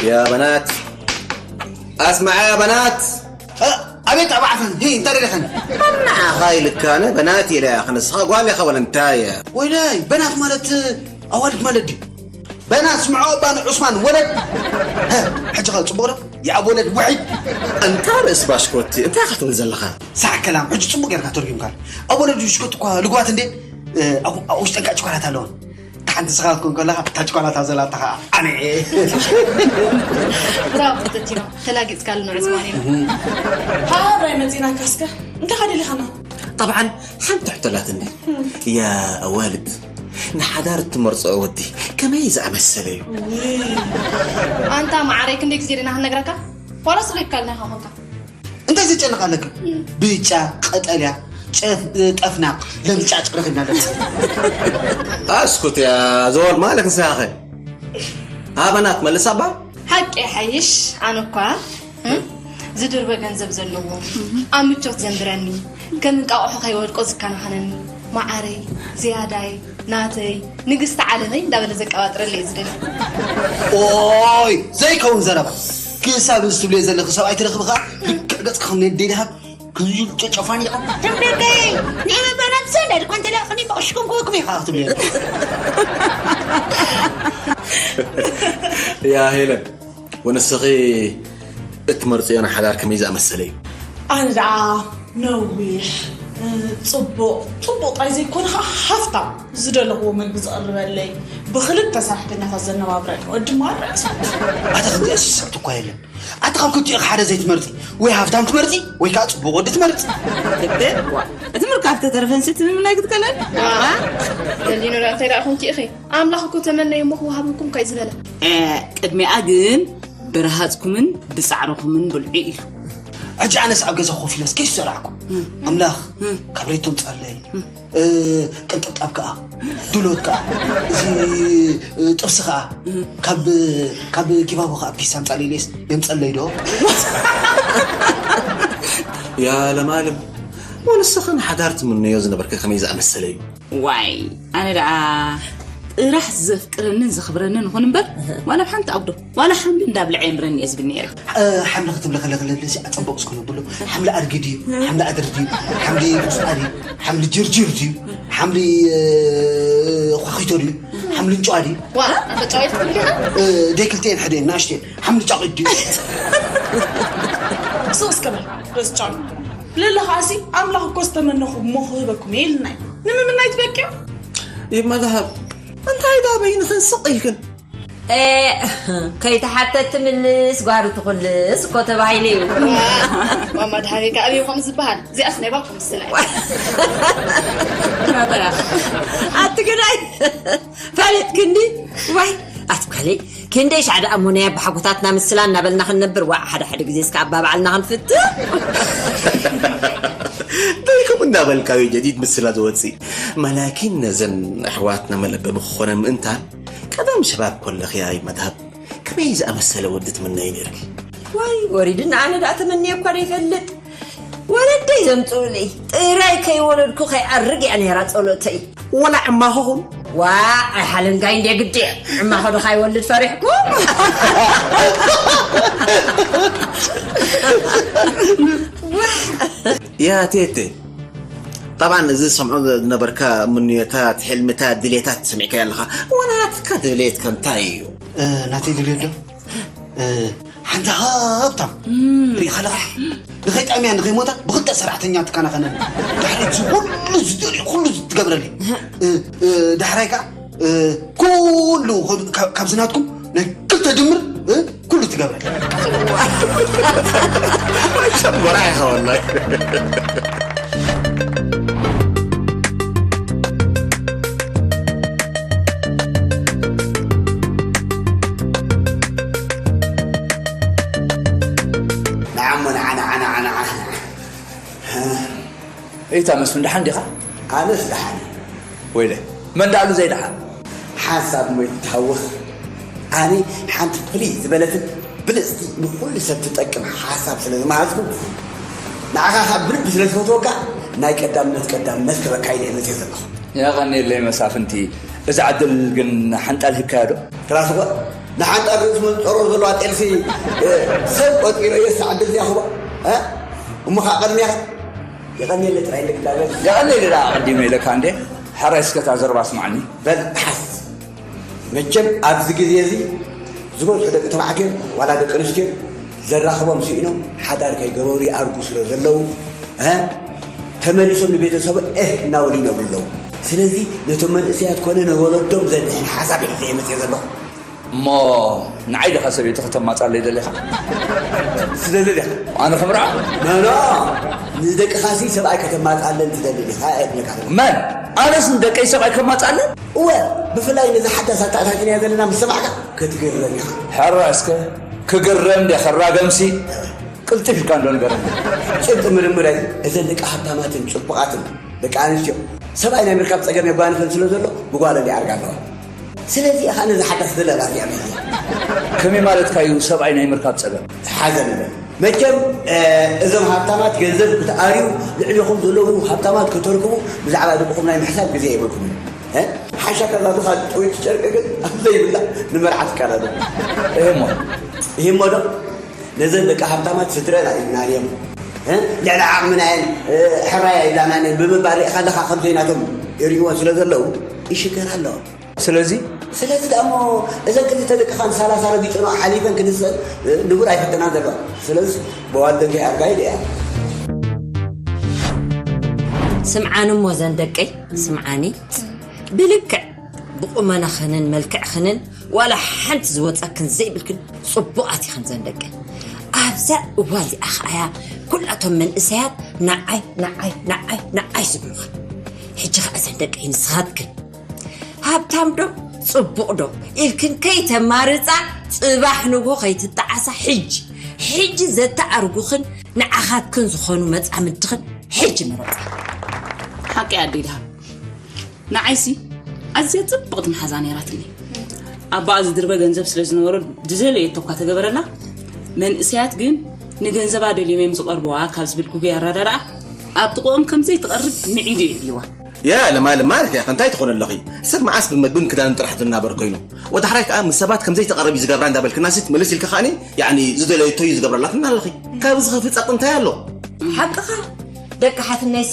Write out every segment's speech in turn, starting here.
يا بنات، اسمع يا بنات. እ፣ ኣቤት ኣባዕፈን፣ ሂ እንታይ ደሊኸን? ንዓኻ ኢልካ ኣነ በናት ኢለ እያ፣ ንስኻ ጓል ኢኻ ወላ እንታይ እያ? ወይናይ በናት ማለት ኣዋልድ ማለት ድዩ? በናት ስምዖ እባ ንዑስማን ወለድ። ሀ፣ ሕጂ ኸ ጽቡቕ ዶ? የኣብ ወለድ ውሒድ። እንታ ርእሲ ባሽኮቲ እንታይ ኢኻ ትብል ዘለኻ? ሳዕ ከላም፣ ሕጂ ጽቡቕ ጌርካ ተርጉምካ። ኣብ ወለድ ብሽኮት እኳ ልጓት እንዴ? እ፣ ኣብ ኣብ ውሽጠን ከዓ ችኳላት ኣለወን። ሓንቲ ስኻ ክትኮን ከለኻ እታ ችኳላት ኣብ ዘላታ ኸዓ ኣነ እየ። ብራቮ ተቲኖ፣ ተላጊጽካሉ ንዑስማን ኢና። ሃራይ መፂናካ እስከ እንታይ ካደሊኻና? طبعا ሓንቲ ሕቶ ኣላትኒ። ያ ኣዋልድ፣ ንሓዳር እትመርፅኦ ወዲ ከመይ ዝኣመሰለ እዩ? ኣንታ መዓረይ ክንደይ ግዜ ዲና ክንነግረካ? ዋላ ስለ ይካልና ኢኻ ኮንካ። እንታይ ዘጨንቕ ኣለካ? ብጫ፣ ቀጠልያ፣ ጨፍ- ጠፍናቕ ለምጫጭ ረኺብና ኣለና። اسكت يا زول، مالك نساخه؟ ها بنات، ملس أبا؟ ሓቂ ይሓይሽ። ኣነ እኳ እም፣ ዝድርበ ገንዘብ ዘለዎ፣ ኣብ ምቾት ዘንብረኒ፣ ከም እንቃቑሖ ከይወድቆ ዝከናኸነኒ፣ መዓረይ፣ ዝያዳይ፣ ናተይ፣ ንግስቲ ዓለመይ እንዳበለ ዘቀባጥረለይ እዩ ዝደሊ። ኦይ ዘይከውን ዘረባ። ክሳብ እዚ ትብልዮ ዘለኺ ሰብኣይ ትረኽቢ ኸዓ ልክዕ ገጽ ክኽነይ ደይድሃብ ክዝዩ ጨጨፋን ኢኻ። ትብልዮ ደይ ንመበራት ሰንደድ ኮንትለ ክኒ በቕሽኩም ክወኩም ኢኻ ክትብልዮ። يا هيلن، ونسخي اتمرتي انا حدار كميزة امسلي. ኣነ ደኣ ነዊሕ፣ እ፣ ጽቡቕ፣ ጽቡቕ ጥራይ ዘይኮነ ኸዓ ሃፍታም፣ ዝደለኽዎ መግቢ ዝቕርበለይ፣ ብኽልተ ሰራሕተኛታት ዘነባብረኒ ወዲ ማራ እዩ። ኣታ ከምዚኣ ስስዕቲ እኳ የለን። ኣታ ካብ ክልቲኡ ሓደ ዘይትመርፂ፣ ወይ ሃፍታም ትመርፂ ወይ ከዓ ፅቡቕ ወዲ ትመርፂ። ልቤ ዋ፣ እቲ ምርካብ ተተረፈን ስቲ ምምናይ ክትከለን። ደሊኖ ደኣ እንታይ ደኣ ኮንኪ ኢኺ? ኣምላኽ እኮ ተመነዩ እሞ ክወሃበኩም ካይ ዝበለ። እ፣ ቅድሚኣ ግን ብረሃፅኩምን ብፃዕርኹምን ብልዑ ኢሉ። ሕጂ ኣነስ ኣብ ገዛ ኮፍ ኢለስ ከይሰራሕኩ ኣምላኽ ካብ ሬቶም ፃለይ፣ እ፣ ቅንጥብጣብ ከዓ፣ ድሎት ከዓ፣ እዚ፣ እ፣ ጥብሲ ከዓ፣ ካብ ካብ ጊባቦ ከዓ ፒሳ ኣምፃለይ ኢለስ የምፀለይ ዶ? يا لمالم، ونسخن حدار تمنيو ዝነበርካ ከመይ ዝኣመሰለ እዩ? ዋይ ኣነ ደኣ ጥራሕ ዘፍቅረንን ዘኽብረንን ይኹን እምበር ዋላ ሓንቲ ኣብዶ ዋላ ሓምሊ እንዳብልዐ የምረኒ እየ ዝብል ነይረ። እ፣ ሓምሊ ክትብለ ከለክለለሲ ኣፀበቕ ዝኾነ ብሎ ሓምሊ ኣድጊ ድዩ? ሓምሊ ኣድሪ ድዩ? ሓምሊ ቁስጣ ድዩ? ሓምሊ ጅርጅር ድዩ? ሓምሊ፣ እ፣ ኳኺቶ ድዩ? ሓምሊ እንጭዋ ድዩ? ዋ ኣፈጫወት ትብልኻ? እ፣ ደይ ክልተኤን ሕደኤን ናእሽተኤን ሓምሊ ጫቒት ድዩ? ሱቕ እስከ በል ረስጫሉ ልለ ኸዓሲ ኣምላኽ እኮ ዝተመነኹ እሞ ክህበኩም እየ ኢልና እዩ ንምምናይ ትበቅዮ ይብ መድሃብ እንታይ ዳ በይንኽን ስቕ ኢልክን ኤ፣ ከይተሓተት ትምልስ ጓሪ ትኹልስ እኮ ተባሂሉ እዩ። ማማ ድሃበይ ከ ኣብዩ ከም ዝበሃል እዚኣስ ናይ ባኩም ምስላ ኣቲ ግዳይ ፈሊጥ ክንዲ ዋይ ኣትኳሊ ክንደይ ሻዕ ደኣ እሞ ናይ ኣባሓጎታትና ምስላ እናበልና ክንነብር ዋዕ ሓደ ሓደ ግዜ እስከ ኣባባዕልና ክንፍትህ ደይኩም እናበልካዮ ጀዲድ ምስላ ዝወፅእ መላኪን ነዘን ኣሕዋትና መለበሚ ክኾነን ምእንታን ቀደም ሸባብ ኮለኽያ ይመድሃብ ከመይ ዝኣመሰለ ወዲ ትምነይ ነርኪ? ዋይ ወሪድና ኣነ ደኣ ተመንየ እኳ ዘይፈልጥ ወለደይ ዘምፅኡለይ ጥራይ ከይወለድኩ ከይኣርግ እያ ነይራ ፀሎተይ። ወላ ዕማኹኹም ዋዕ ኣይሓለንጋይ እንድየ ግዲ ዕማኹ ዶ ካይወልድ ፈሪሕኩም? ያ ቴቴ ጠብዓን እዚ ዝሰምዖ ዝነበርካ ምንዮታት፣ ሕልምታት፣ ድሌታት ሰሚዕካዮ ኣለኻ። ዋላ ናትካ ድሌት ከ እንታይ እዩ? ናተይ ድሌት ዶ ሓንቲ ሃብታም ሪኢኻ ኣለኻ ንኸይጠምያ ንኸይሞታ ብኽልተ ሰራሕተኛ ትከናኸነኒ። ድሕሪት እዚ ኩሉ ዝደልዮ ኩሉ ትገብረለይ። ዳሕራይ ከዓ ኩሉ ካብዚ ናትኩም ናይ ክልተ ድምር ኩሉ ትገብረለይ። ሸጎራ ኢኻ ወላሂ። ንዓሞ ንዓ ንዓ ንዓ ንዓ ንዓ እይታ መስፍን ደሓን ዲኻ? ኣነስ ደሓን ወይለ መን ደኣሉ ዘይደሓን? ሓንሳብ እሞ ይትሃወኽ ኣነ ሓንቲ ፍልይ ዝበለትን ብልፅቲ ንኹሉ ሰብ ትጠቅም ሓሳብ ስለ ዝመሃዝኩ ንዓኻ ካብ ብልቢ ስለ ዝፈትወካ ናይ ቀዳምነት ቀዳምነት ክበካ ኢለ መፅየ ዘለኹ። የቐንየለይ መሳፍንቲ። እዛ ዕድል ግን ሓንጣል ሂብካያ ዶ? ትራስወ ንሓንጣር ርእስ መንጸሮ ዘለዋ ጤልሲ፣ እ፣ ሰብ ቆጺረ እየ ዝሰዓብ እዚኣ ኹባ። እ? እሞ ኸዓ ቅድሚያ የቐንየለ ጥራይ ኢለ ክዳረግ። የቐንየለ ደኣ ኣቐዲመ ኢለካ እንዴ። ሕራይ እስከ እታ ዘረባ ስማዕኒ። በል ተሓስ። መቸም ኣብዚ ግዜ እዚ ዝበዝሑ ደቂ ተባዕትዮ ዋላ ደቂ ኣንስትዮ ዘራኽቦም ስኢኖም ሓዳር ከይገበሩ ይኣርጉ ስለ ዘለዉ፣ እ፣ ተመሊሶም ንቤተሰቦም እህ እናበሉ ይነብሩ ኣለዉ። ስለዚ ነቶም መንእሰያት ኮነ ንወለዶም ዘድሕን ሓሳብ ሒዘ እየ መፅየ ዘለኹ። እሞ ንዓይ ዲኻ ሰበይቲ ከተማጻለይ ደሊኻ? ትደሊ ዲኻ? ኣነ ክምርዓ? ኖ፣ ኖ። ንደቅኻሲ ሰብኣይ ከተማጻለን ትደሊ ዲኻ? እየ እብለካ ዘለኹ። መን? ኣነስ ንደቀይ ሰብኣይ ከማጻለን? እወ፣ ብፍላይ ነዛ ሓዳስ ኣተኣታትናያ ዘለና ምስ ሰማዕካ ክትግረም ኢኻ። ሕራይ እስከ ክግረም ድየ ክራገምሲ? ቅልጥፍ ኢልካ እንዶ ንገረኒ። ጭብጢ ምርምረይ፣ እዘን ደቂ ሃብታማትን ጽቡቓትን ደቂ ኣንስትዮ ሰብኣይ ናይ ምርካብ ጸገም የጓንፈን ስለ ዘሎ ብጓለን ይኣርጋ ኣለዋ። ስለዚ ኢኻ ነዚ ሓዳስ ዘለባት እያ መሊኣ። ከመይ ማለትካ እዩ ሰብኣይ ናይ ምርካብ ጸገም? ሓዘ ንበል። መቸም፣ እ፣ እዞም ሃብታማት ገንዘብ ክትኣርዩ ልዕሌኹም ዘለዉ ሃብታማት ከተርክቡ ብዛዕባ ደቅኹም ናይ ምሕሳብ ግዜ የብልኩምን። እ? ሓሻ ከዛ ብኻ ጥውይቲ ጨርቂ ግን ኣብ ዘይብላ ንመርዓ ትቀዳደሙ። እህሞ። እህሞ ዶ? ነዘን ደቂ ሃብታማት ስድረና ኢልናየን፣ እ? ልዕሊ ዓቕምና እየን፣ እ፣ ሕራይ ኣይብላናን እየን ብምባል ርኢኻ ኣለኻ ከም ዘይናቶም ይርእይወን ስለ ዘለዉ ይሽገር ኣለዋ። ስለዚ? ስለዚ ደኣ እሞ እዘን ክልተ ደቅኻ ንሳላሳ ረጊጸንኦ ሓሊፈን ክንሰን፣ እ፣ ንቡር ኣይፈተናን ዘለዋ። ስለዚ በዋልደገይ ኣርጋይ ድያ። ስምዓኒ እሞ ዘን ደቀይ ስምዓኒ ብልክዕ ብቑመናኽንን መልክዕኽንን ዋላ ሓንቲ ዝወፀክን ዘይብልክን ፅቡቓት ኢኽን ዘን ደቂ ኣብዛ እዋን እዚኣ ኸዓያ ኩላቶም መንእሰያት ንዓይ ንዓይ ንዓይ ንዓይ ዝብሉኽን ሕጂ ኸዓ ዘን ደቂ ንስኻትክን ሃብታም ዶ ፅቡቕ ዶ ኢልክን ከይተማርፃ ፅባሕ ንግሆ ከይትጠዓሳ ሕጂ ሕጂ ዘተኣርጉኽን ንዓኻትክን ዝኾኑ መፃምድኽን ሕጂ ምረፃ። ሓቂ ኣደይ ደሃብ ንዓይሲ ኣዝያ ጽብቕቲ መሓዛ ነይራትኒ። ኣባኣ ዝድርበ ገንዘብ ስለ ዝነበሮ ዝደለየቶ እኳ ተገበረላ። መንእሰያት ግን ንገንዘባ ደልዮም እዮም ዝቐርብዋ ካብ ዝብል ግጉይ ኣረዳድኣ ኣብ ጥቕኦም ከም ዘይትቐርብ ምዒዱ የዕብይዋ። ያ ለማለም ማለት ያኸ እንታይ ትኾን ኣለኺ? ሰብ መዓስ ብመግብን ክዳንን ጥራሕ ዝናበር ኮይኑ? ወዳሕራይ ከኣ ምስ ሰባት ከም ዘይተቐርብ እዩ ዝገብራ እንዳበልክናሲ ትምልስ ኢልኪ ከኣኒ ያዕኒ ዝደለየቶ እዩ ዝገብረላትና ኣለኺ። ካብዚ ዝኸፍእ ጸቕጢ እንታይ ኣሎ? ሓቅኻ ደቂ ሓትነይሲ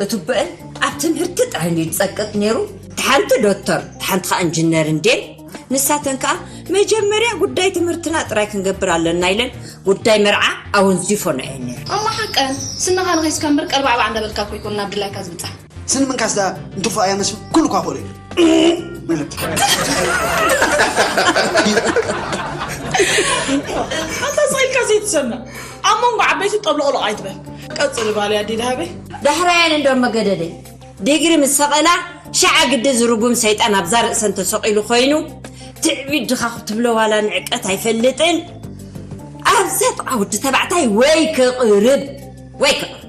እትበእል ኣብ ትምህርቲ ጥራይ እንድዩ ዝጸቅጥ ነይሩ። እታ ሓንቲ ዶክተር፣ እታ ሓንቲ ከኣ እንጅነር እንድየን። ንሳተን ከኣ መጀመርያ ጉዳይ ትምህርትና ጥራይ ክንገብር ኣለና ኢለን ጉዳይ መርዓ ኣወንዚፎና እየን ነይረን። እሞ ሓቀን፣ ስንኻ ንኸይስካ እምበር ቀርባዕባዕ እንዳበልካ እኮ ኣይኮነን ናብ ድላይካ ዝብጻሕ። ስኒ ምንካስ ደኣ እንትፉእ ኣያ መስሉ ኩሉ እኳ ክእሎ እዩ። ኣታ ስቕ ኢልካ ዘይትሰምዕ ኣብ መንጎ ዓበይቲ ጠብለቕሎቕ ኣይትበል። ቀጽሊ ጓለይ ኣደይ ደሃበይ። ዳሕራየን እንዶ መገደደይ ዲግሪ ምስ ሰቐላ ሽዓ ግዲ ዝርጉም ሰይጣን ኣብዛ ርእሰን ተሰቒሉ ኮይኑ ትዕቢት ድኻ ክትብሎ ዋላ ንዕቀት ኣይፈልጥን ኣብዛ ጥቓ ወዲ ተባዕታይ ወይ ክቕርብ ወይ ክቕርብ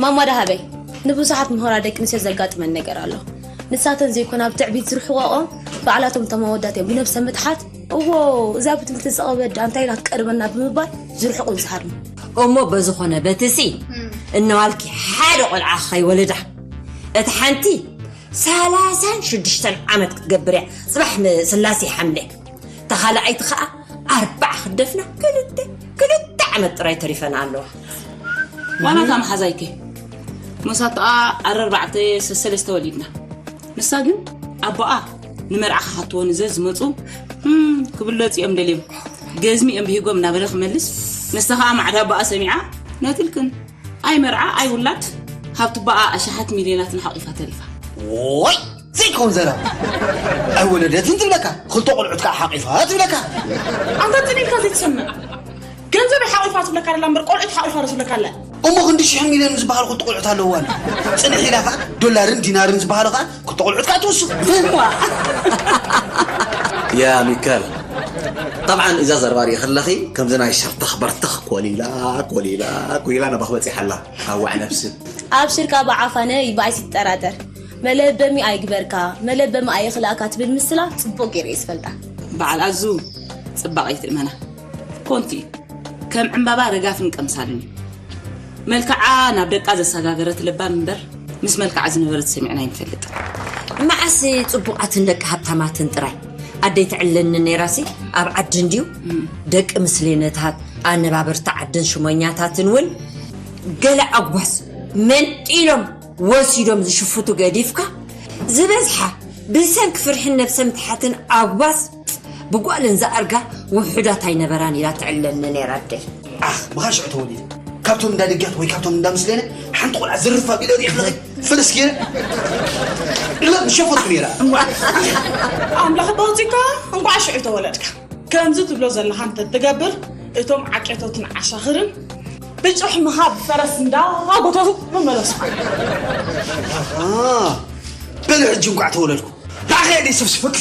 ማማ ደሃበይ ንብዙሓት ምሁራት ደቂ ኣንስትዮ ዘጋጥመን ነገር ኣሎ። ንሳተን ዘይኮና ብትዕቢት ዝርሕቐኦ ባዕላቶም እቶም ኣወዳት እዮም ብነብሰ ምትሓት። እዎ እዛ ብትምህርቲ ዝፀቐበት ደኣ እንታይ ኢላ ትቀርበና ብምባል ዝርሕቑን ዝሃርሙ። እሞ በዝኾነ በትሲ እነዋልኪ ሓደ ቆልዓ ከይወለዳ እቲ ሓንቲ ሰላሳን ሽዱሽተን ዓመት ክትገብር እያ ፅባሕ ስላሴ ሓምለ እታ ካልኣይቲ ከዓ ኣርባዓ ክደፍና ክልተ ክልተ ዓመት ጥራይ ተሪፈና ኣለዋ። ዋላ እታ መሓዛይከ መሳትኣ ኣረርባዕተ ሰሰለስተ ወሊድና። ንሳ ግን ኣቦኣ ንመርዓ ክሓትዎ ንዘ ዝመፁ ክብለፁ እዮም ደልዮም ገዝሚ እዮም ብሂጎም እናበለ ክመልስ ንሳ ከዓ ማዕዳ ኣቦኣ ሰሚዓ ነትልክን ኣይ መርዓ ኣይ ውላድ ሃብቲ ኣቦኣ ኣሽሓት ሚልዮናትን ሓቂፋ ተሪፋ። ወይ ዘይከውን ዘረባ ኣይወለደትን ትብለካ ክልተ ቆልዑት ከዓ ሓቂፋ ትብለካ ኣንታ ጥኒልካ ዘይትሰምዕ ገንዘብ ሓቂፋ ትብለካ ደላ እምበር ቆልዑት ሓቂፋ ዶ ትብለካ ኣላ እሞ ክንዲ ሽሕ ሚልዮን ዝበሃሉ ክልተ ቆልዑት ኣለውዋ ጽንሕ ኢላ ከዓ ዶላርን ዲናርን ዝበሃሉ ከዓ ክልተ ቆልዑት ከዓ ትውስኽ ያ ሚካል طبعا እዛ ዘረባ ርኢ ከለኺ ከምዚ ናይ ሸርተኽ በርተኽ ኮሊላ ኮሊላ ኮሊላ ናባኽ በፂሓ ኣላ ኣዋዕ ነብሲ ኣብሽርካ ብዓፋነ ይበኣይስ ይጠራጠር መለበሚ ኣይግበርካ መለበሚ ኣየኽልኣካ ትብል ምስላ ፅቡቕ ገይረ እየ ዝፈልጣ። በዓል ኣዙ ፅባቕ ኣይትእመና ኮንቲ እዩ ከም ዕምባባ ረጋፍን ቀምሳልን እዩ መልክዓ ናብ ደቃ ዘሰጋገረት ለባም እምበር ምስ መልክዓ ዝነበረት ሰሚዕና ኣይንፈልጥን። መዓስ ፅቡቓትን ደቂ ሃብታማትን ጥራይ ኣደይ ትዕለኒ ነይራሲ ኣብ ዓዲ እንድዩ ደቂ ምስሌነታት ኣነባበርቲ ዓድን ሽሞኛታትን እውን ገለ ኣጉባዝ መንጢሎም ወሲዶም ዝሽፍቱ ገዲፍካ ዝበዝሓ ብሰንኪ ፍርሕን ነብሰ ምትሓትን ኣጉባዝ ብጓለን ዝኣርጋ ውሑዳት ኣይነበራን ኢላ ትዕለኒ ነይራ ኣደይ። ኣኽ፣ ምኻ ሽዑ ተወሊደ። ካብቶም እንዳ ድግያት ወይ ካብቶም እንዳ ምስሌነ ሓንቲ ቆልዓ ዝርፍ ኣቢለ ሪኢኽለኺ? ፍልስ ገይረ ኢለ ምሸፈትኩ ነይራ። ኣምላኽ ተወፂካ እንኳዕ ሽዑ ተወለድካ። ከምዚ ትብሎ ዘለኻ እንተትገብር እቶም ዓቄቶትን ዓሻኽርን ብጭሕምኻ ብፈረስ እንዳጎተቱ ምመለሱ። በል ሕጂ እንኳዕ ተወለድኩ። ዳኸ ዲ ስፍስፍክ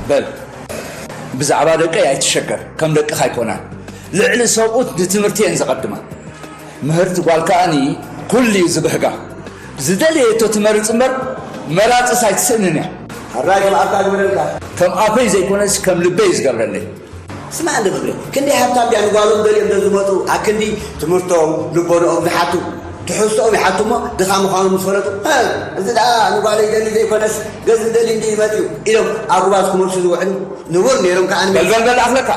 በል ብዛዕባ ደቀይ ኣይትሸገር፣ ከም ደቅኻ ኣይኮናን። ልዕሊ ሰብኡት ንትምህርቲ እየን ዘቐድማ። ምህርቲ ጓል ከኣኒ ኩሉ እዩ ዝብህጋ። ዝደለየቶ ትመርጽ እምበር መራጽስ ኣይትስእንን እያ። ሕራይ ከም ኣፍካ ግበረልካ። ከም ኣፈይ ዘይኮነስ ከም ልበይ እዩ ዝገብረለይ። ስማዕ እንዶ ፍቅሪ፣ ክንደይ ሃብታም ድያ ንጓሎም ደልዮም እንዶ ዝመጹ፣ ኣክንዲ ትምህርቶም ልቦንኦም ዝሓቱ፣ ትሕዝቶኦም ይሓቱ እሞ ድኻ ምዃኖም ምስ ፈለጡ፣ "እ፣ እዚ ደኣ ንጓለይ ደልዩ ዘይኮነስ ገንዘብ ደልዩ እንድዩ ዝመጽእ እዩ" ኢሎም ኣጉባዝ ክመልሱ ዝውዕሉ ንቡር ነይሮም ከኣ ንመ- በልበልበል ኣኽለካ።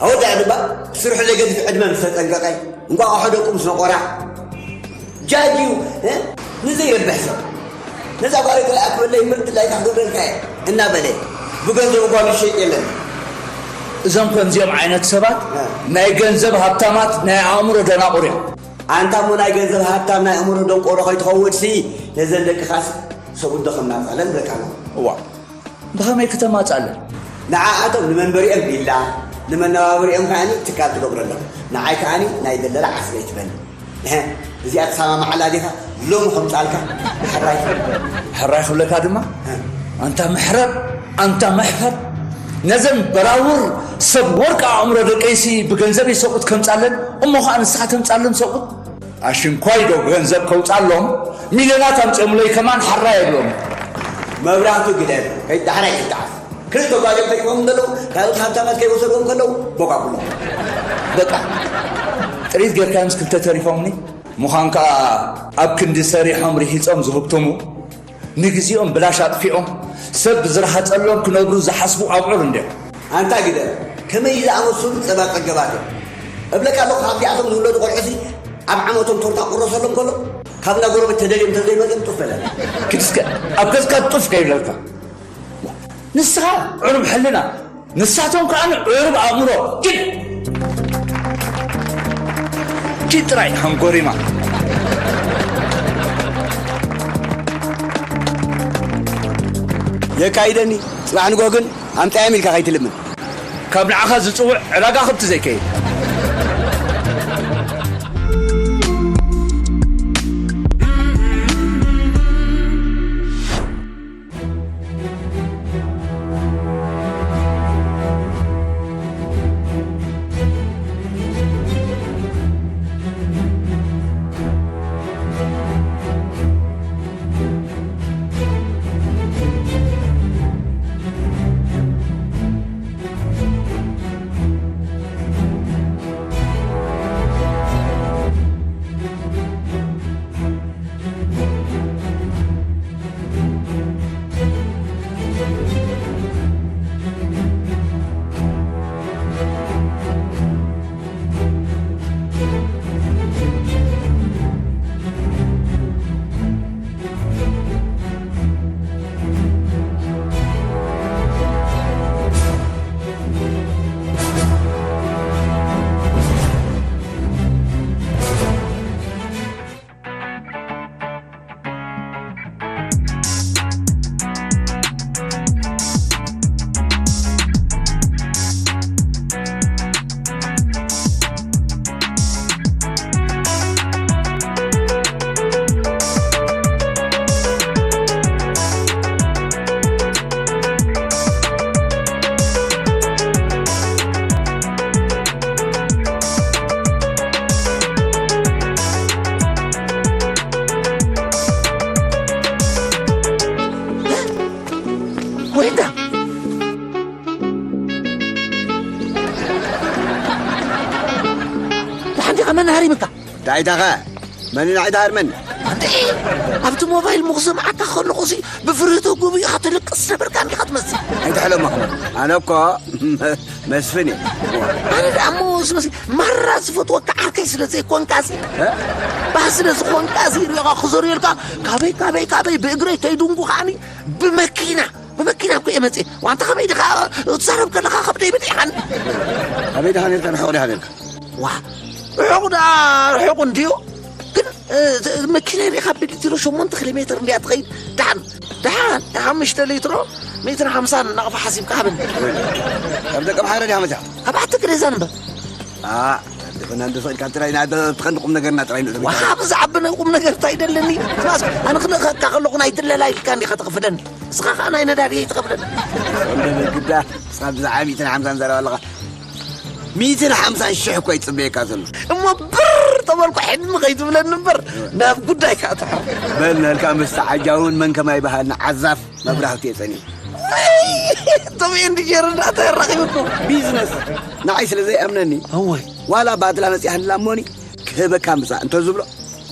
ኣወዳእ ድማ ስርሑ ዘይገድፍ ዕድመ ምስ ተጠንቀቀ፣ እንቋቑሖ ደቁ ምስ ነቆራ፣ ጃጅ እዩ፣ እ? ንዘይረብሕ ሰብ። ነዛ ጓለይ ተለኣክበለይ ምርት ላይ ታኽገብረልካ እየ እናበለ ብገንዘቡ ጓሉ ይሸይጥ የለን። እዞም ከምዚኦም ዓይነት ሰባት እ። ናይ ገንዘብ ሃብታማት ናይ ኣእምሮ ደናቑር እዮም። ኣንታ እሞ ናይ ገንዘብ ሃብታም ናይ ኣእምሮ ደንቆሮ ከይትኸውድሲ ነዘን ደቅኻስ ሰብኡት ዶ ከምናጻለን በቃ ነው። እዋ ብኸመይ ክተማጻለን? ንዓኣቶም ንመንበሪኦም ቪላ፣ ንመነባበሪኦም ከኣኒ ትካል ትገብረሎም። ንዓይ ከኣኒ ናይ ደለላ ዓስበይ ትበኒ። እህ፣ እዚኣ ትሰማምዓላ ዲኻ? ሎሚ ከምጻልካ ሕራይ ትብል። ሕራይ ክብለካ ድማ፣ እ። ኣንታ መሕረር፣ ኣንታ መሕፈር፣ ነዘን በራውር ሰብ ወርቂ ኣእምሮ ደቀይሲ ብገንዘብ ይሰቁት ከምጻለን፣ እሞ ኸኣ ንስኻ ተምጻለን ሰቁት። ኣሽንኳይ ዶ ገንዘብ ከውጻሎም፣ ሚልዮናት ኣምጺኦምለይ ከማን ሓራይ የብሎም። መብራህቱ ግደፍ፣ ከይዳሕራይ ይጣፍ። ክልተ ጓሎም ተሪፎም ዘለዉ፣ ካልኦት ሃብታማት ከይወሰድዎም ከለዉ፣ ቦጋጉሎም። በቃ፣ ጥሪት ጌርካዮምስ ክልተ ተሪፎምኒ? ምዃን ከኣ ኣብ ክንዲ ሰሪሖም ርሂጾም ዝህብትሙ፣ ንግዜኦም ብላሽ ኣጥፊኦም፣ ሰብ ብዝረሃጸሎም ክነብሩ ዝሓስቡ ኣብዑር እንድዮም። ኣንታ ግደፍ፣ ከመይ ዝኣመሰሉ ጸባ ጸገባት እዮም። እብለካ ኣለኹ፣ ካብዚኣቶም ዝውለዱ ቆልዑሲ ኣብ ዓመቶም ቶርታ ክቑረሰሎም ከሎ፣ ካብ እንዳ ጎረቤት ተደልዮም እንተዘይመጽኦም ጡፍ በለና። ኪድ እስከ ኣብ ገዝካ ጡፍ ከይብለልካ። ንስኻ ዕሩብ ሕልና፣ ንሳቶም ከኣ ዕሩብ ኣእምሮ። ኪድ! ኪድ ጥራይ ሃንጎሪማ። የካይደኒ፣ ጽባሕ ንግሆ ግን ኣምጻዮም ኢልካ ከይትልምን። ካብ ንዓኻ ዝጽውዕ ዕዳጋ ከብቲ ዘይከይድ። መን ሃሪምካ? ዳይታኸ መን ንዓይ ትሃርመኒ? እንዴ፣ ኣብቲ ሞባይል ምኽሰምዓካ ከለኹ ሲ ብፍርህቶ ጉብ ኢኻ ትልቅስ ነበርካ እንዲኻ ትመስል። ኣይትሕለሞ። ኣነ እኮ መስፍን እየ። ኣነ ደኣ እሞ ስመሲ ማራ ዝፈትወካ ዓርከይ ስለ ዘይኮንካ ሲ፣ ባህ ስለ ዝኾንካ ሲ ሪኦኻ ክዘርየልካ ካበይ ካበይ ካበይ ብእግረይ ከይድንጉ ከዓኒ ብመኪና ብመኪና እኮ እየ መፅእ። ዋንታ ከመይ ድኻ ትዛረብ ከለኻ ከብደይ ብጢሓን። ኣበይ ድኻ ነርካ? ርሑቕ ድኻ ነርካ? ዋ፣ ርሑቕ ደኣ ርሑቕ እንድዩ። ግን መኪና ሪኻ ብሊትሮ ሸሞንተ ኪሎ ሜትር እንድያ ትኸይድ። ደሓን ደሓን ሓሙሽተ ሊትሮ ሚእትን ሓምሳን ናቕፋ ሓሲብካ ሃበኒ። ካብ ደቀምሓረ ድኻ መፅኻ? ካብ ዓዲ ግሬዛን እምበር። ድፈና እንዶ ሰኢልካ ጥራይ ትኸን ቁም ነገርና ጥራይ ንእቶ። ዋሓ ብዛዕባ ናይ ቁም ነገር እንታይ ደለኒ? ትማስ ኣነ ክልእኸካ ከለኹ ናይ ድለላ ኢልካ እንዲኻ ትኽፍለኒ። እስኻ ኸዓ ናይ ነዳዲ ትኽፍለኒ። ግዳ እስኻ ብዛዕባ ሚእትን ሓምሳን ዘረባ ኣለኻ። ሚእትን ሓምሳን ሽሕ እኮ ይጽበየካ ዘሎ። እሞ ብር ተበልኩ ሕድሚ ከይትብለኒ እምበር ናብ ጉዳይ ከኣ ትሕር። በል ነልካ ምስቲ ዓጃውን መን ከማይ በሃልና ዓዛፍ መብራህቱ የጸኒ። ቶም ኤንዲጀር እንዳታ የራኺብኩም። ቢዝነስ ንዓይ ስለ ዘይኣምነኒ እወይ ዋላ ባትላ መጽያ ህላ እሞኒ ክህበካ ምጻእ እንተ ዝብሎ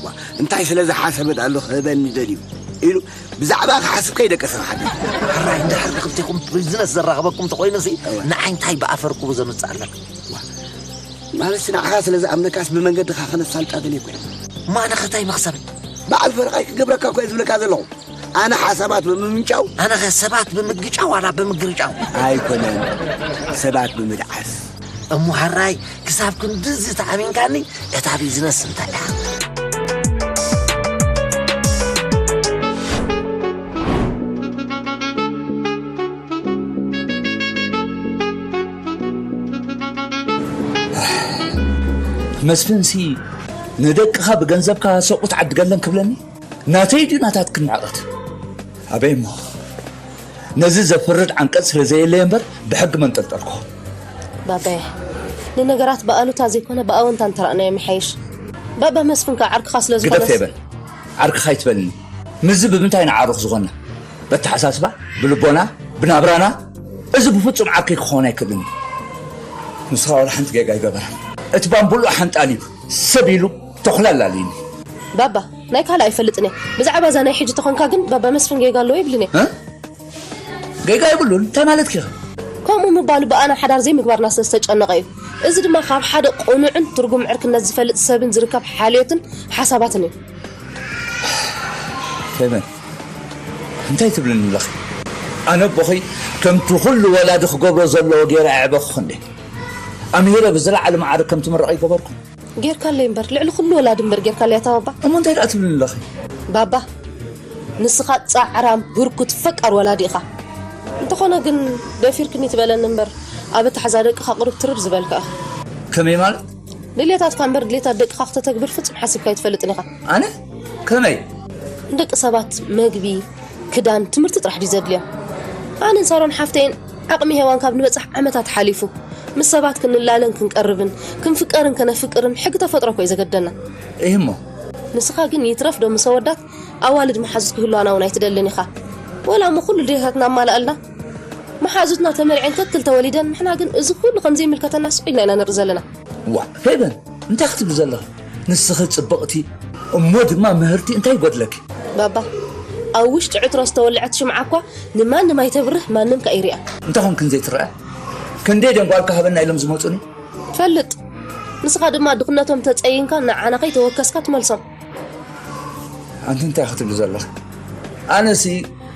ዋ፣ እንታይ ስለ ዝሓሰበ ዳሎ ክህበኒ ደልዩ ኢሉ ብዛዕባ ክሓስብ ከይደቀሰ ክሓድር። ሕራይ እንድሕር ንክልቴኹም ቢዝነስ ዘራኽበኩም ተኾይኑሲ እወ። ንዓይ እንታይ ብኣፈርኩቡ ዘምጽእ ኣለካ? ዋ፣ ማለትሲ ንዓኻ ስለ ዝኣምነካስ ብመንገድኻ ከነሳልጣ ደልየ እኮ እየ። ማነኸ እንታይ መኽሰበይ? በዓል ፈረቓይ ክገብረካ እኮ እየ ዝብለካ ዘለኹ። ኣነ ሓሳባት ብምምንጫው ኣነኸ ሰባት ብምግጫው ዋላ ብምግርጫው? ኣይኮነን፣ ሰባት ብምድዓስ። እሞ ሕራይ ክሳብ ክንድዚ ተኣሚንካኒ እታ ቢዝነስ እንታይ እያ? መስፍንሲ ንደቅኻ ብገንዘብካ ሰቑ ትዓድገለን ክብለኒ ናተይ ድዩ ናታትክን ንዕቐት? ኣበይ እሞ ነዚ ዘፍርድ ዓንቀጽ ስለ ዘየለየ እምበር ብሕጊ መንጠልጠልኩ። ባባየ፣ ንነገራት ብኣሉታ ዘይኮነ ብኣወንታ እንተረኣናዮም ይሓይሽ። ባባ መስፍን ከዓ ዓርክኻ ስለ ዝኾነ ግደፍ የበል ዓርክኻ ይትበልኒ። ምስዚ ብምንታይ ንዓርኽ ዝኾንና? በተሓሳስባ፣ ብልቦና፣ ብናብራና እዚ ብፍጹም ዓርከይ ክኸውን ኣይክእልን እዩ። ንስኻ ዋላ ሓንቲ ጌጋ ኣይገበረን። እቲ ባምቡልኡ ሓንጣል እዩ ሰብ ኢሉ ተኹላ ኣላልዩኒ። ባባ ናይ ካልእ ኣይፈልጥን እየ። ብዛዕባ እዛ ናይ ሕጂ ተኾንካ ግን ባባ መስፍን ጌጋ ኣለዎ ይብልን እየ። እ? ጌጋ የብሉን እንታይ ማለትኪ ኢኺ? ከምኡ ምባሉ ብኣና ሓዳር ዘይምግባርና ስለ ዝተጨነቐ እዩ። እዚ ድማ ካብ ሓደ ቅኑዕን ትርጉም ዕርክነት ዝፈልጥ ሰብን ዝርከብ ሓልዮትን ሓሳባትን እዩ። ፌቨን እንታይ ትብልኒ ኣለኺ? ኣነ ኣቦኺ ከምቲ ኩሉ ወላዲ ክገብሮ ዘለዎ ገይረ ኣዕበኹኺ እንዴ? ኣምሂረ ብዝለዓለ መዓርግ ከም ትምረቒ ገበርኩ። ጌርካለይ እምበር ልዕሊ ኩሉ ወላዲ እምበር ጌርካለይ ኣታ ባባ። እሞ እንታይ ደኣ ትብልኒ ኣለኺ? ባባ ንስኻ ጻዕራም ህርኩት ፈቃር ወላዲ ኢኻ። እንተኾነ ግን ደፊርክኒ ትበለኒ እምበር ኣብ ኣተሓዛ ደቅኻ ቁሩብ ትርር ዝበልካ ኢኻ። ከመይ ማለት? ድልየታትካ እምበር ድልየታት ደቅኻ ክተተግብር ፍጹም ሓሲብካ ኣይትፈልጥን ኢኻ። ኣነ? ከመይ? ንደቂ ሰባት መግቢ፣ ክዳን፣ ትምህርቲ ጥራሕ ድዩ ዘድልዮም? ኣነን ሳሮን ሓፍተይን ዓቕሚ ሄዋን ካብ ንበጽሕ ዓመታት ሓሊፉ። ምስ ሰባት ክንላለን ክንቀርብን ክንፍቀርን ከነፍቅርን ሕጊ ተፈጥሮ እኮ እዩ ዘገድደና። እህ እሞ። ንስኻ ግን ይትረፍ ዶ ምስ ኣወዳት ኣዋልድ መሓዙት ክህልዋና እውን ኣይትደልን ኢኻ። ወላ እሞ ኩሉ ድሌታትና ኣማልኣልና። መሓዙትና ተመርዕን ከክል ተወሊደን ንሕና ግን እዚ ኩሉ ከም ዘይምልከተና ስቕ ኢልና ኢና ንርኢ ዘለና። ዋእ ፌበን እንታይ ክትብሊ ዘለኺ? ንስኺ ጽብቕቲ እሞ ድማ ምህርቲ እንታይ ይጎድለኪ? ባባ ኣብ ውሽጢ ዕትሮ ዝተወልዐት ሽምዓ እኳ ንማንም ኣይተብርህ ማንም ከኣ ይሪኣ። እንታይ ኾንክን ዘይትረኣ? ክንደይ ደም ጓልካ ሃበና ኢሎም ዝመጹኒ? ፈልጥ ንስኻ ድማ ድኽነቶም ተጸይንካ ንዓና ከይተወከስካ ትመልሶም። ኣንቲ እንታይ ክትብሊ ዘለኺ? ኣነሲ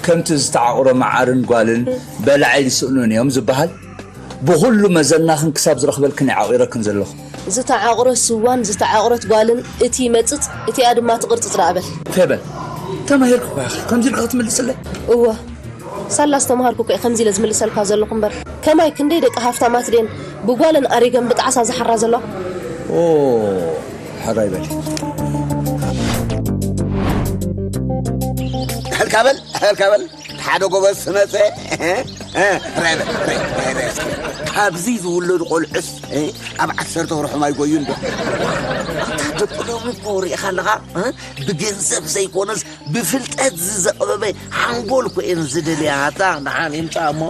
ከምቲ ዝተዓቑረ መዓርን ጓልን በላዒ ዝስእኑን እዮም ዝበሃል ብኹሉ መዘናኽን ክሳብ ዝረኽበልክን እየ ዓቑረክን ዘለኹ። ዝተዓቑረ ስዋን ዝተዓቑረት ጓልን እቲ ይመጽጽ እቲኣ ድማ ትቕርጽጽ ደኣ በል። ፌበን ተማሂርኪ እኳ ኢኺ ከምዚ ኢልኪ ክትምልስለይ? እወ ሳላ ዝተምሃርኩ እኮ እየ ከምዚ ኢለ ዝምልሰልካ ዘለኹ እምበር ከማይ ክንደይ ደቂ ሃፍታማት ድየን ብጓለን ኣሪገን ብጣዕሳ ዝሓራ ዘለዋ። ኦ ሕራይ በሊ። ሕልካ በል ሕልካ በል ሓደ ጎበዝ ስመፀ ራይ በል ራይ ራይ ራይ እስኪ ካብዚ ዝውለዱ ቆልዑስ ኣብ ዓሰርተ ወርሖም ኣይጎዩ እንዶ ኣታ ደቂ ሎሚ እኮ ርኢኻ ኣለኻ ብገንዘብ ዘይኮነስ ብፍልጠት ዝዘቕበበ ሓንጎል እኮ እየን ዝደልያ። ኣታ ደሓን ይምጻእ እሞ።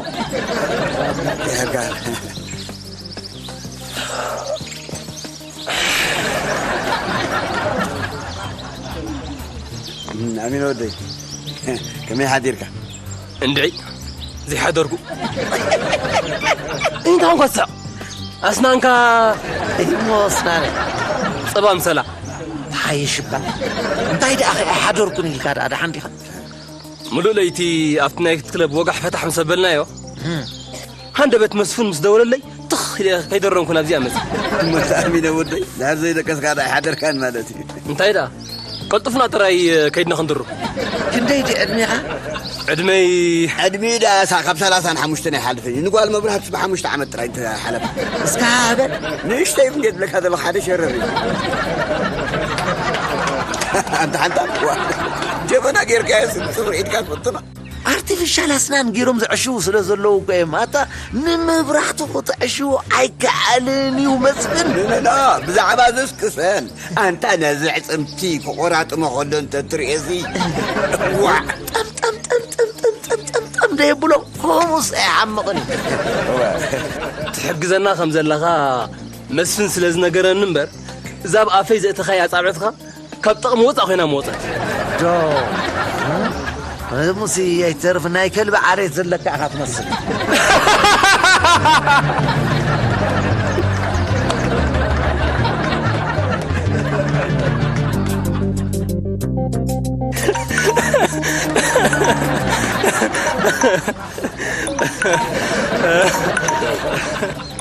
ኣሚን ወደይ፣ ከመይ ሓዲርካ? እንድዒ ዘይሓደርኩ። እንታይ ኮንካ ትስሕቕ? ኣስናንካ እሞ ኣስናነ ጸባ ምሰላ። ሓይሽ እባ። እንታይ ደኣ ከ ኣይሓደርኩን ኢልካ ደኣ ደሓን ዲኻ? ምሉእ ለይቲ ኣብቲ ናይት ክለብ ወጋሕ ፈታሕ ምስ ኣበልናዮ፣ ሃንደበት መስፍን ምስ ደወለለይ ትኽ ኢለ ከይደረምኩ ናብዚኣ መጽእ። እሞ ተኣሚነ ወደይ፣ ድሕር ዘይደቀስካ ደኣ ኣይሓደርካን ማለት እዩ። እንታይ ደኣ? ቀልጥፍና ጥራይ ከይድና ክንድሩ። ክንደይ ድዩ ዕድሜኻ? ዕድመይ ዕድሜ ደኣ ሳ-፣ ካብ ሰላሳን ሓሙሽተን ኣይሓልፍን እዩ። ንጓል መብራህቱስ ብሓሙሽተ ዓመት ጥራይ እንተሓለፈ። እስካ በል። ንእሽተይ ግን ድብለካ ዘለኹ ሓደ ሸረር እዩ። ኣንታ ሓንታ ዋ፣ ጀበና ጌርካዮ ስንጽር ኢድካ ትፈትኖ። ኣርቲፊሻል ኣስናን ገይሮም ዘዕሽዉ ስለ ዘለዉ እኮ እዮም። ኣታ ንመብራህቱ ክትዕሽዎ ኣይከኣልን እዩ መስፍን። ኖ፣ ኖ፣ ኖ፣ ብዛዕባ እዚስ ቅሰን። ኣንታ ነዚ ኣዕጽምቲ ክቆራጥሞ ከሎ እንተትርእዮሲ። ዋዕ። ጠም፣ ጠም፣ ጠም፣ ጠም፣ ጠም፣ ጠም፣ ጠም፣ ጠም ደየብሎ። ከምኡስ ኣይሓምቕን እዩ። ትሕግዘና ከም ዘለኻ መስፍን ስለ ዝነገረኒ እምበር፣ እዛ ኣብ ኣፈይ ዘእተኻያ ኣጻብዕትኻ ካብ ጥቕሚ ወጻእ ኮይና መወጸት። ዶ? እሙሲ ኣይተርፍ ናይ ከልቢ ዓሌት ዘለካ ኢኻ ትመስል።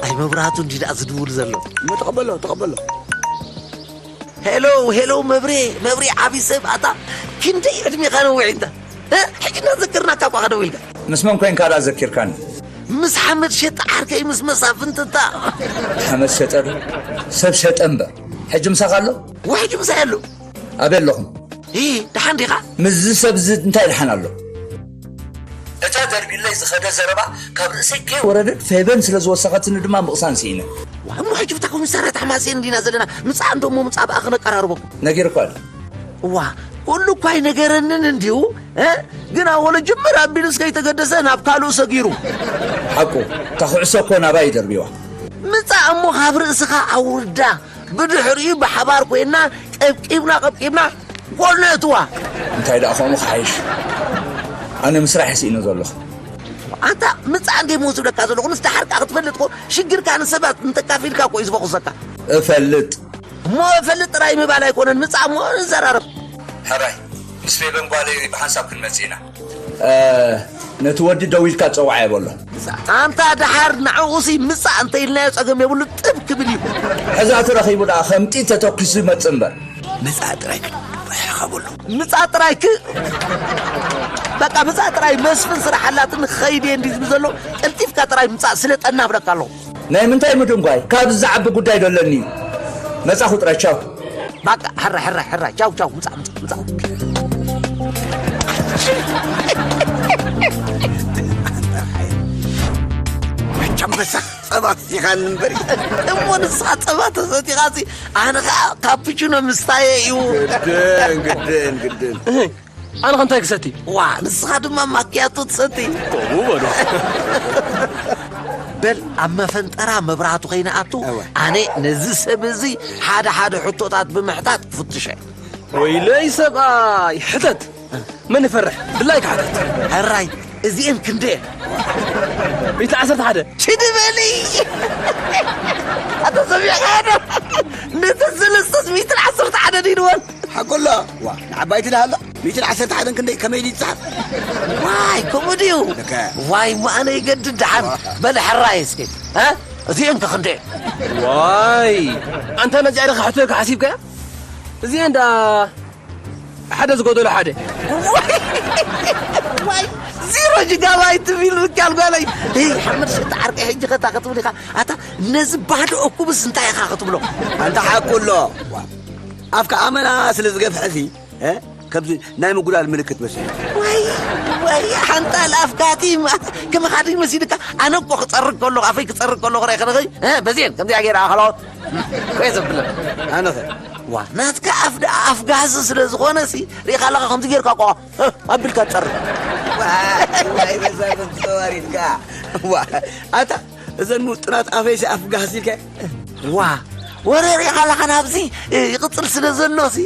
ኣይ መብራህቱ እንዲ ደኣ ዝድውል ዘሎ። እሞ ተቐበሎ፣ ተቐበሎ። ሄሎ፣ ሄሎ፣ መብሬ፣ መብሬ ዓቢ ሰብ ኣታ። ክንደይ ዕድሜኻ ነዊሕ እንተ? እ? ሕጂ እናዘከርናካ እኳ ከደው ኢልካ። ምስ መን ኮይንካ ደኣ ዘኪርካኒ? ምስ ሓመድ ሸጣ ዓርከይ፣ ምስ መሳፍንትታ። ሓመድ ሸጠ ዶ? ሰብ ሸጠ እምበር። ሕጂ ምሳኻ ኣሎ? ዋ፣ ሕጂ ምሳይ ኣሎ። ኣበይ ኣለኹም? እ፣ ደሓን ዲኻ? ምስዚ ሰብ እዚ እንታይ ደሓን ኣሎ? እታ ደርቢለይ ዝኸደ ዘረባ ካብ ርእሰይ ከይወረደት ፌበን ስለ ዝወሰኸትኒ ድማ ምቕሳን ስኢነ። ዋ፣ እሞ ሕጂ ብታ ኮሚሳርያት ሓማሴን እንዲና ዘለና፣ ምጻእ እንዶ እሞ ምጻእ ብኣ ክነቀራርቦ። ነጊርኳ ዶ? እዋ፣ ኩሉ እኳ ኣይነገረንን እንድዩ፣ እ? ግና ወለ ጅምር ኣቢሉስ ከይተገደሰ ናብ ካልኡ ሰጊሩ። ሓቁ፣ እታ ኩዕሶ እኮ ናባይ ይደርብዋ። ምጻእ እሞ ካብ ርእስኻ ኣውርዳ። ብድሕሪኡ ብሓባር ኮይና ቀብቂብና ቀብቂብና ጎል ነእትዋ። እንታይ ደኣ ከምኡ ክሓይሽ? ኣነ ምስራሕ ስኢነ ዘለኹ። ኣንታ ምጻእ እንደ ሞት ዝብለካ ዘለኹ፣ ምስ ደሓርካ ክትፈልጥ እኮ ሽግርካ ንሰባት እንተካፊልካ እኮ እዩ ዝበኹሰካ። እፈልጥ። እሞ እፈልጥ ጥራይ ምባል ኣይኮነን፣ ምጻእ እሞ ንዘራረብ። ሕራይ፣ ምስ ፌበን ጓለይ ብሓንሳብ ክንመጽእ ኢና። እ፣ ነቲ ወዲ ደው ኢልካ ጸውዓዮ በሎ። ኣንታ ደሓር ንዕኡሲ ምጻእ እንተ ኢልናዮ ጸገም የብሉ፣ ጥብ ክብል እዩ። ሕዚ ኣተረኺቡ ደኣ ከም ጥይት ተተኲሱ ይመጽእ እምበር። ምጻእ ጥራይ ክን-፣ ርሕኻ በሎ። ምጻእ ጥራይ ክ-፣ በቃ ምጻእ ጥራይ መስፍን ስራሕ ኣላትኒ ክኸይድ እየ እንዲ ዝብል ዘሎ፣ ቀልጢፍካ ጥራይ ምጻእ ስለጠና እብለካ ኣለኹ። ናይ ምንታይ ምድንጓይ? ካብዚ ዝዓቢ ጉዳይ ዶ ኣለኒ እዩ። መጻኹ ጥራይ፣ ቻው። ባቃ፣ ሕራይ፣ ሕራይ፣ ሕራይ፣ ቻው፣ ቻው፣ ምጻእ፣ ምጻእ፣ ምጻእ። መቸም በሳ ጸባ ሰቲኻኒ እምበር። እሞ ንስኻ ጸባ ተሰቲኻሲ፣ ኣነ ኸኣ ካፕቹኖ ምስታየ እዩ። ግድን፣ ግድን፣ ግድን። ኣነ ኸ እንታይ ክሰቲ? ዋ፣ ንስኻ ድማ ማክያቶ ትሰቲ። ከምኡ በሉ። በል፣ ኣብ መፈንጠራ መብራህቱ ከይንኣቱ፣ እወ። ኣነ ነዚ ሰብ እዚ ሓደ ሓደ ሕቶታት ብምሕታት ክፍትሾ እየ። ወይለይ ሰብኣይ፣ ሕተት። መን ይፈርሕ? ብላይካ ሕተት። ሕራይ፣ እዚኤን ክንደየን? ሚእቲ ዓሰርተ ሓደ። ችዲ በሊ! ኣታ ሰሚዕካዮ ዶ? ነተን ሰለስተስ ሚእትን ዓሰርተ ሓደ ድዩ ንበል? ሓቁ ኣሎ። ዋ፣ ንዓባይቲ ደኣ ኣሎ። ሚእትን ዓሰርተ ሓደን ክንደይ ከመይ ድዩ ዝጸሓፍ? ዋይ፣ ከምኡ ድዩ? እከ። ዋይ፣ እሞ ኣነ ይገድድ ደሓን። ዋ። በለ ሕራይ እስኪ። እ? እዚኤን ከ ክንደይ? ዋይ፣ ኣንታ ነዚኣ ዲኻ ሕቶ ኢልካ ሓሲብካያ? እዚኤን ደኣ ሓደ ዝጎደሎ ሓደ። ዋይ፣ ዋይ፣ ዜሮ ጂጋባይት ትብል ምካል ጓለይ። እይ፣ ሓመድ ሸጣ ዓርከይ፣ ሕጂ ኸታ ክትብል ኢኻ። ኣታ ነዚ ባዶ እኩብስ እንታይ ኢኻ ክትብሎ? ኣንታ ሓቁ ኣሎ። ኣፍካ ኣመና ስለ ዝገፍሐሲ፣ እ? ከምዚ ናይ ምጉዳል ምልክት መሲሉ። ወይ፣ ወይ፣ ሓንጣል ኣፍካቲ፣ ማ-፣ ከመኻ ድዩ መሲልካ? ኣነ እኮ ክጸርግ ከለኹ፣ ኣፈይ ክጸርግ ከለኹ ራይ ከለኸይ፣ እ? በዚኤን፣ ከምዚኣ ገይረ ኣኸላዎት። ኮይ ዘብለ። ኣነኸ? ዋ፣ ናትካ ኣፍ ደኣ ኣፍ ጋህሲ ስለ ዝኾነሲ፣ ሪኢኻ ኣለኻ ከምዚ ጌርካ እኮ፣ እ፣ ኣቢልካ ትጸርግ። ዋይ፣ ዋይ፣ በዛ ተዋሪድካ። ዋ፣ ኣታ፣ እዘን ምውጥናት ኣፈይሲ ኣፍ ጋህሲ ኢልካ። ዋ፣ ወረ ሪኢኻ ኣለኻ ናብዚ ይቕጽል ስለ ዘሎ ሲ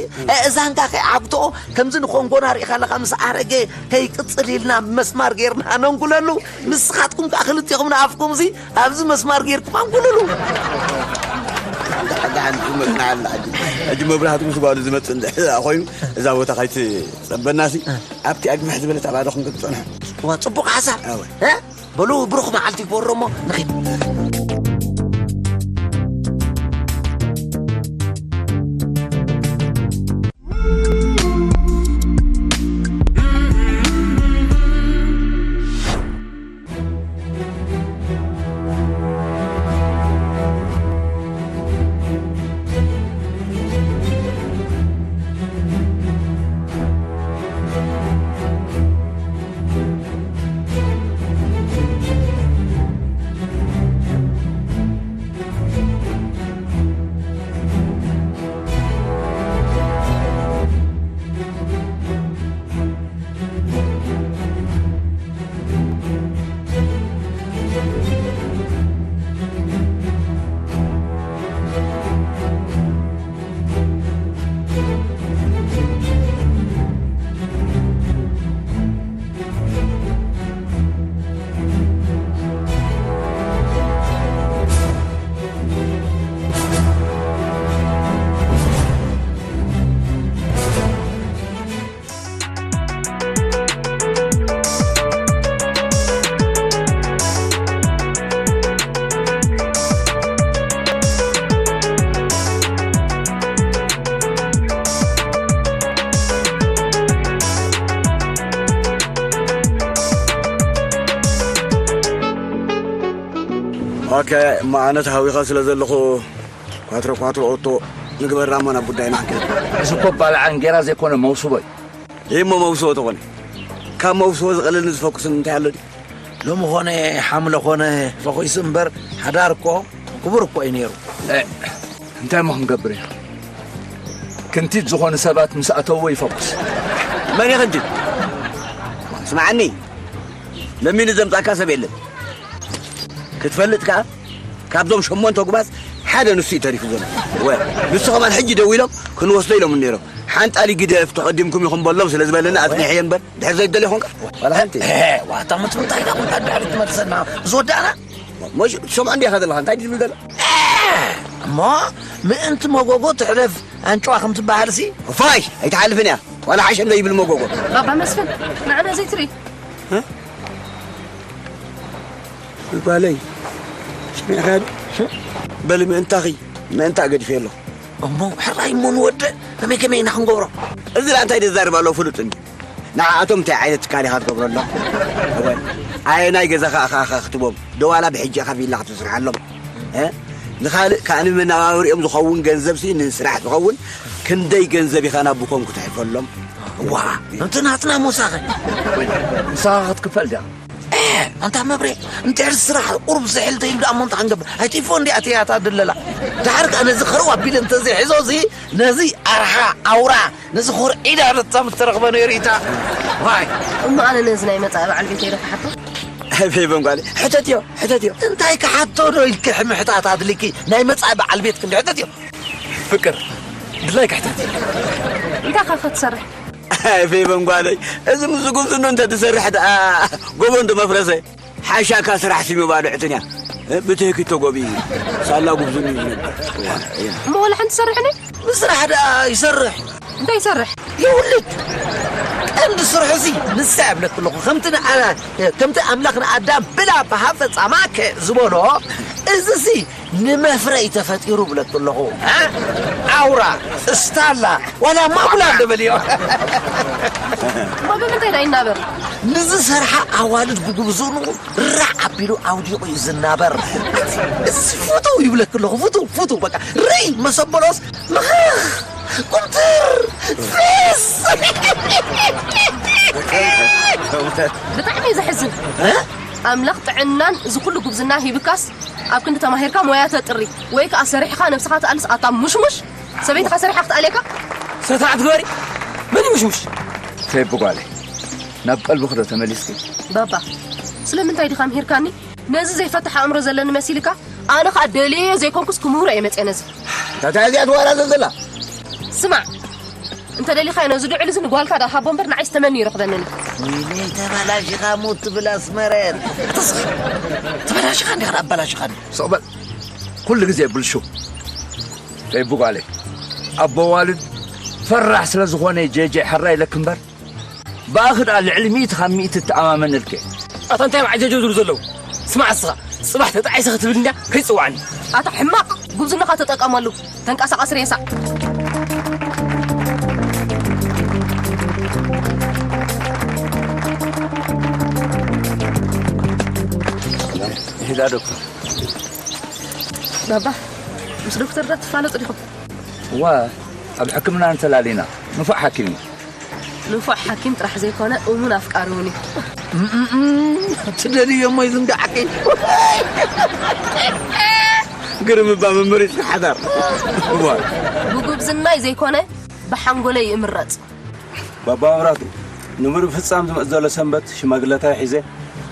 እዛንካ ከይዓግቶ ከምዚ ንኾንጎና ሪኢኻ ኣለኻ ምስ ዓረገ ከይቅጽል ኢልና መስማር ጌርና ነንጉለሉ። ንስኻትኩም ከዓ ክልቲኹም ንኣፍኩም ሲ ኣብዚ መስማር ጌርኩም ኣንጉልሉ። ሕጂ መብራህቲ ምስ ጓሉ ዝመፅእ እንድሕር ኮይኑ እዛ ቦታ ካይትፀበና ሲ ኣብቲ ኣግምሕ ዝበለት ኣባዶ ክንክትፀንሑ። ጽቡቕ ሓሳብ። በሉ ብሩኽ መዓልቲ ይግበሮ እሞ ንኺድ። ኦኬ፣ እሞ ኣነ ተሃዊኸ ስለ ዘለኹ ኳትሮ ኳትሮ ኦቶ ንግበራ እሞ ናብ ጉዳይና ክንከይድ። እዚ እኮ ባልዓ እንጌራ ዘይኮነ መውስቦ እዩ። ይህ እሞ መውስቦ ተኾነ ካብ መውስቦ ዝቐልልን ዝፈኩስን እንታይ ኣሎ ድዩ? ሎሚ ኾነ ሓምለ ኾነ ፈኺሱ እምበር ሓዳር እኮ ክቡር እኮ እዩ ነይሩ። እ፣ እንታይ እሞ ክንገብር ኢና? ክንቲት ዝኾኑ ሰባት ምስ ኣተውዎ ይፈኩስ። መን እዩ ክንቲት? ስምዓኒ፣ ለሚኑ ዘምጻእካ ሰብ የለን። ክትፈልጥ ከኣ ካብዞም ሸሞንተ ጉባዝ ሓደ ንሱ እዩ ተሪፉ ዘሎ። ወ ንሱ ከማን ሕጂ ደው ኢሎም ክንወስዶ ኢሎም ነይሮም። ሓንጣሊ ግደፍ ተቐዲምኩም ኢኹም በሎም ስለ ዝበለና ኣጽኒሐዮ እምበር ድሕር ዘይደልዮ ኾንካ ዋላ ሓንቲ። ዋታ መትምታይ ዳ ኾንካ ድሕሪት ትመልሰና ዝወዳእና? ሞሽ ትሰምዖ እንዲኻ ዘለኻ እንታይ ድብል ዘሎ? እሞ ምእንቲ መጎጎ ትሕለፍ ኣንጭዋ ከም ትበሃል ሲ ፋይ ኣይትሓልፍን እያ ዋላ ሓሸም ዘይብል መጎጎ። ባባ መስፍን ንዓና ዘይትርኢ ጓለይ ስሚዕካ ዶ? በሊ ምእንታኺ ምእንታ ገዲፈ ኣለኹ። እሞ ሕራይ እሞ ንወደ ከመይ ከመይ ኢና ክንገብሮ? እዚ ደኣ እንታይ ዘዛርብ ኣሎ ፍሉጥ እንዲ ንዓኣቶም እንታይ ዓይነት ትካል ኢኻ ትገብረሎም? እወ ኣየናይ ገዛ ኸኣ ኸኣ ክትቦም ደዋላ ብሕጂ ኢኻ ቪላ ክትስርሓሎም? እ? ንኻልእ ከኣ ንመነባብሪኦም ዝኸውን ገንዘብ ሲ ንስራሕ ዝኸውን ክንደይ ገንዘብ ኢኻ ናብ ብኮም ክትሕፈሎም? ዋ እንተ ናትና ሞሳኸ ምሳኻ ክትክፈል ድያ? ኣንታ መብሬ እንድሕር ስራሕ ቁሩብ ዝሕል ተይሉ ደኣ እሞ እንታይ ክንገብር? ኣይትይፎ እንዲ ኣትያታ ድለላ። ድሓር ከኣ ነዚ ኸርው ኣቢለ እንተዘይሕዞ እዚ ነዚ ኣርሓ ኣውራ ነዚ ኹርዒዳ ረታ ምተረኽበ ነይሩ ኢታ። ዋይ እሞ ኣነ ነዚ ናይ መጻኢ በዓል ቤተይ ዶ ክሓቶ? ፌበን ጓለይ ሕተትዮ ሕተትዮ። እንታይ ክሓቶ ዶ ኢልኪ ምሕታት ኣድልኪ? ናይ መጻኢ በዓል ቤት ክንዲ ሕተትዮ። ፍቅር ድላይካ ሕተት። እንታይ ኸ ክትሰርሕ? ፌበን ጓለይ እዚ ምስ ጉብዝኖ እንተ ትሰርሕ ደኣ ጎቦ እንዶ መፍረሰ። ሓሻካ ስራሕ ስሚ ባዶ ዕትን እያ። ብትህኪ ተጎቢ ሳላ ጉብዝኑ እዩ ዝነብር። እሞ ዋላ ሓንቲ ትሰርሕኒ? ምስራሕ ደኣ ይሰርሕ። እንታይ ይሰርሕ? ይውልድ። ቀንዲ ስርሑ እዚ ንሳ እያ ብለኪ ኣለኹ። ከምቲ ንኣ- ከምቲ ኣምላኽ ንኣዳም ብላ ብሃፈ ጻማከ ዝበሎ እዚሲ ንመፍረይ ተፈጢሩ ብለኪ ኣለኹ። እ? ኣውራ፣ እስታላ፣ ዋላ ማጉላ እንዶ በልዮ። እሞ ብምንታይ ደኣ ይናበር? ንዝሰርሓ ኣዋልድ ብጉብዝኑ ራዕ ኣቢሉ ኣውዲቑ እዩ ዝናበር። እዚ ፍቱው ይብለኪ ኣለኹ፣ ፍቱው፣ ፍቱው፣ በቃ ርይ መሰበሎስ ምኽኽ፣ ቁምትር፣ ፍስ። ብጣዕሚ እዩ ዘሕዝን። እ? ኣምላኽ ጥዕናን እዚ ኩሉ ጉብዝና ሂብካስ ኣብ ክንዲ ተማሂርካ ሞያ ተጥሪ ወይ ከኣ ሰሪሕኻ ነብስኻ ትኣልስ ኣታ ሙሽሙሽ ሰበይትኻ ሰሪሓ ክትኣልየካ? ስርትዓት ግበሪ። መን እዩ ሙሽሙሽ? ፌቢ ጓለይ፣ ናብ ቀልብኺ ዶ ተመሊስኪ? ባባ፣ ስለምንታይ ዲኻ ምሂርካኒ? ነዚ ዘይፈትሕ ኣእምሮ ዘለኒ መሲልካ? ኣነ ኸኣ ደልየዮ ዘይኮንኩስ ክምህሮ እየ መጽየ ነዚ። ታታ እዚኣ ትዋራዘ ዘላ ስማዕ፣ እንተ ደሊኻ ነዚ ልዕሊ እዚ ንጓልካ ዳ ሃቦ እምበር ንዓይስ ተመኒ ይረኽበንን። ወይኔ ተባላሽኻ ሞት ትብል ኣስመረት። ተበላሽኻ እንዲኻ ኣበላሽኻ። ስቕ በል። ኩሉ ግዜ ብልሹ። ተይቡ ጓለይ፣ ኣቦ ዋልድ ፈራሕ ስለ ዝኾነ ጄጄ ሕራይ ኢለክ እምበር፣ ብኣኺ ደኣ ልዕሊ ሚእቲ ካብ ሚእቲ እተኣማመነልኪ። ኣታ እንታይ መዓጀጀው ዝብሉ ዘለዉ? ስማዕ እስኻ፣ ጽባሕ ተጣዒሰ ክትብል እንድያ ከይጽዋዕኒ። ኣታ ሕማቕ፣ ጉብዝናኻ ተጠቀመሉ። ተንቀሳቐስ ሬሳ። ይሄዳ ዶክተር። ባባ፣ ምስ ዶክተር ዶ ትፋለጡ ዲኹም? ዋ፣ ኣብ ሕክምና እንተላሊና፣ ንፉዕ ሓኪም እዩ። ንፉዕ ሓኪም ጥራሕ ዘይኮነ፣ እሙን ኣፍቃሪ እውን እዩ። ትደልዮ እሞ ይዝንጋዓኪ። ግርም እባ መመሪጽ ሓዳር። ዋ፣ ብጉብዝናይ ዘይኮነ፣ ብሓንጎለይ ይምረጽ። ባባ መብራቱ፣ ንምሩብ ፍጻም ዝመጽእ ዘሎ ሰንበት ሽማግለታይ ሒዘ፣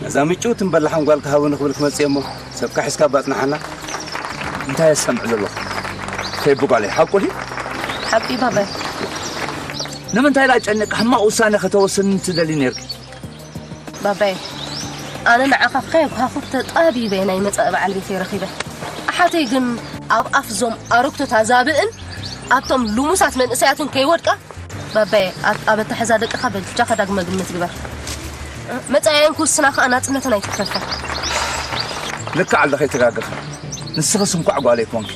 ነዛ ምጭውትን በላሕን ጓል ክሃበኒ ክብል ክመጽእ እየ እሞ፣ ሰብካ ሒዝካ ባጽናሓና። እንታይ እሰምዕ ዘለኹ? ተይቡ ጓለይ፣ ሓቁ ድዩ? ሓቂ ባባይ። ንምንታይ ኢላ ጨኒቕካ ሕማቕ ውሳነ ከተወስን ትደሊ ነይርኪ? ባባይ፣ ኣነ ንዓኻ ከየጉሃኹ ተጣቢበ ናይ መጻኢ በዓል ቤተይ ረኺበ። ኣሓተይ ግን ኣብ ኣፍ ዞም ኣረግቶታ ዛብእን ኣብቶም ልሙሳት መንእሰያትን ከይወድቃ፣ ባባይ፣ ኣብ ኣብ ኣተሓዛ ደቅኻ በጃኻ ዳግመ ግምት ግበር። መጻኢኣን ክውስና ከኣ ናጽነተን ኣይትክፈፈል። ልክዕ ኣለኺ፣ ኣይተጋገኽን። ንስኽስ እንኳዕ ጓለይ ኮንኪ።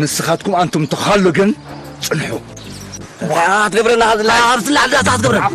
ንስኻትኩም ኣንቱም ተኻሉ ግን ጽንሑ። ክትገብረና ዝላ ኣብ ዝላ ዓዳ ክትገብረና።